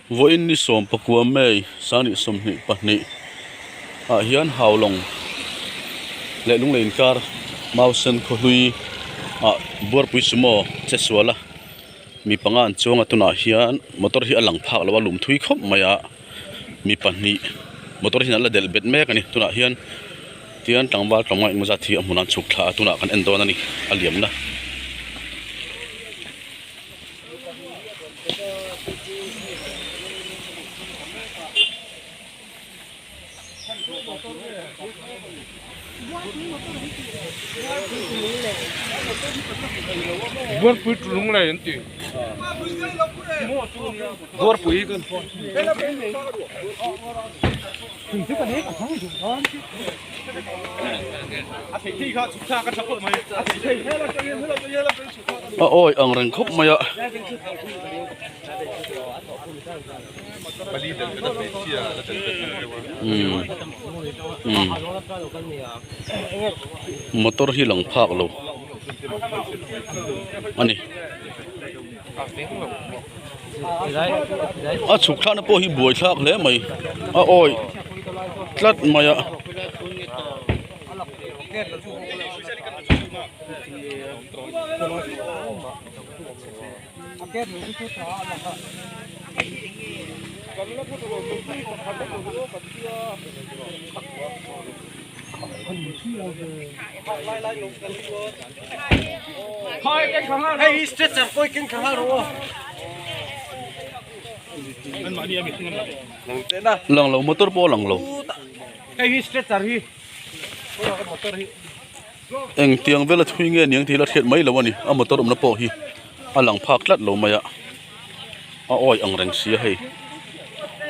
Vawiin ni 19 May sanghnih 22 ah hian Haulawng leh Lunglei inkar Mausen khawhlui ah Buarpui Sumo che sual a mi panga an chuang a tunah hian motor hi a lang phak lo a lum thui khawp mai a mi pahnih motor hian an la delh bet mek a ni tunah hian tian tlangval tlawmngai engemaw zat hi a hmunah an chhuk thla a tunah kan en dawn a ni a liamna. Buarpui lunglei an ti Buarpui kan A awi ang reng khawp mai a. Motor hi lang phak lo a ni. A chhuk thlakna pawh hi buai thlak hle mai a awi tlat mai a. Lang lo motor pawh a lang lo. Engtiang vela thui nge niang tih la hriat mai lo a ni a motor awmna pawh hi a lang phak tlat lo mai a a awi ang reng sia hei.